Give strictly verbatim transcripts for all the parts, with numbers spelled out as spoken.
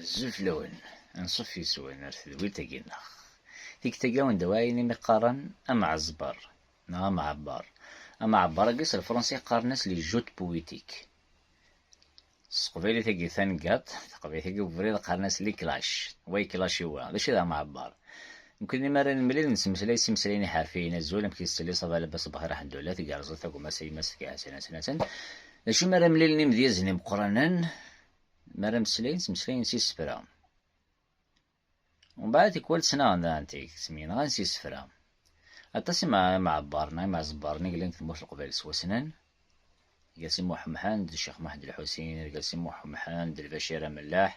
Azul fell-awen, anṣuf yes-wen ar tedwilt-agi-nneɣ. Tikkelt-agi ad wen-d-awiɣ ayen imi qqaren amɛezber neɣ amɛebber. Amɛebber-agi s lefransi qqaren-as les joutes poétiques. S teqbaylit-agi taneggaṭ, taqbaylit-agi n ubrid qqaren-as les clashs. Wa yeklaci wa. D acu i d amɛebber? Nekkni mi ara nemlil nettmeslay s imeslayen iḥerfiyen, azul, amek i tettiliḍ, ça va, labas, bxir, ḥemdullah, tgerrzeḍ, tagumma-s, a yemma-s, tga hasan, hasan, hasan. D acu mi ara mlilen imedyazen imeqqranen? Mi ara mmeslayen, ttmeslayen s isefra. Umbeɛd tikwal ttnaɣen daɣen tig, ttemyenɣan s isefra. Aṭas ima-, imɛebbaren, imɛeẓbaren i yellan deg tmurt n Leqbayel s wassnen. Irga Si Muḥ Umḥend d Ccix Muḥend Lḥusin, irga Si Muḥ Umḥend d Lbacir Amellaḥ.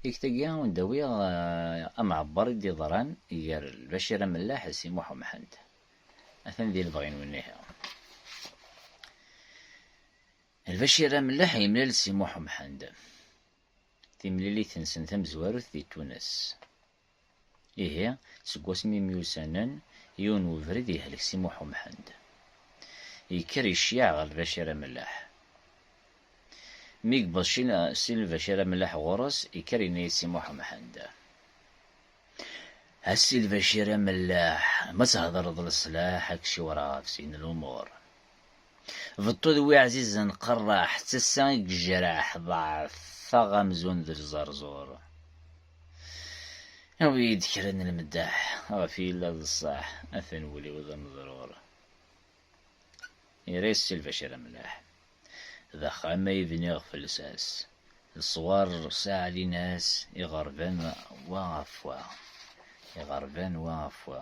Tikkelt-agi ad wen-d-awiɣ, eh, amɛebber i d-iḍran gar Lbacir Amellaḥ d Si Muḥ Umḥend. Atan di lebɣi-nwen ihi. Lbacir Amellaḥ yemlal Si Muḥ Umḥend. Timlilit-nsen tamezwarut di Tunes. Ihi, seg wasmi myussanen, yiwen webrid yehlek Si Muḥ Umḥend. Yekker yecyaɛ ɣer Lbacir Amellaḥ. Mi yewweḍ cci-, Si Lbacir Amellaḥ ɣur-s, yekker yenna-yas Si Muḥ Umḥend: "A Si Lbacir Amellaḥ, ma thedreḍ leṣlaḥ, ad k-ciwreɣ ɣef sin lumuṛ. Beṭṭu d wi ɛzizen qerreḥ, d tasa i yejreḥ, ḍeɛfeɣ amzun d lẓerẓur. Awi-yi-d kra n lmeddaḥ ɣef yella d ṣṣeḥ, atan wul-iw d ameḍrur." Yerra-yas Si Lbacir Amellaḥ: "D axxam ay bniɣ f lsas, d ṣṣwar ssaɛlin-as, iɣerban wa ɣef wa, iɣerban wa ɣef wa.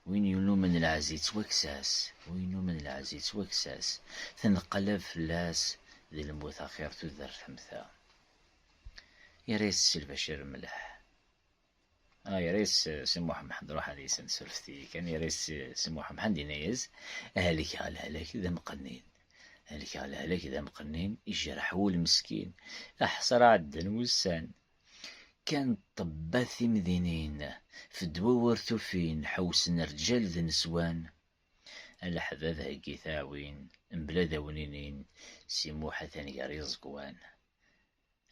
Win yunumen lɛezz yettwakkes-as, win yunumen lɛezz yettwakkes-as, tenqalab fell-as, d lmut axir tudert am ta." Yerra-yas Si Lbacir Amellaḥ. Ah, yerra-yas Si Muḥ Umḥend, ruḥ ad yis-, surfet-iyi kan, yerra-yas Si Muḥ Umḥend, yenna-yas: "Helkeɣ lehlak d amqennin, helkeɣ lehlak d amqennin, ijreḥ wul meskin, aḥṣra ɛeddan wussan. Kkan ṭṭebbat timdinin, fedwa ur tufin, ḥewsen rǧal d neswan. A leḥbab heggi taɛwin, mebla d awen-inin, Si Muḥ atan gar iẓekwan.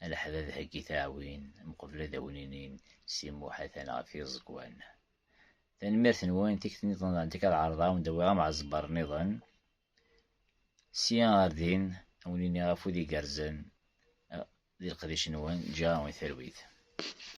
A leḥbab heggi taɛwin, mqebla d awen-inin, Si Muḥ atan ɣef iẓekwan." Tanemmirt-nwen, tikkelt nniḍen ad ɛerḍeɣ ad wen-d-awiɣ amɛezber nniḍen. Sya ɣer din, ad wen-iniɣ afud igerrzen, eh, di leqdic-nwen, ǧǧiɣ-awen talwit.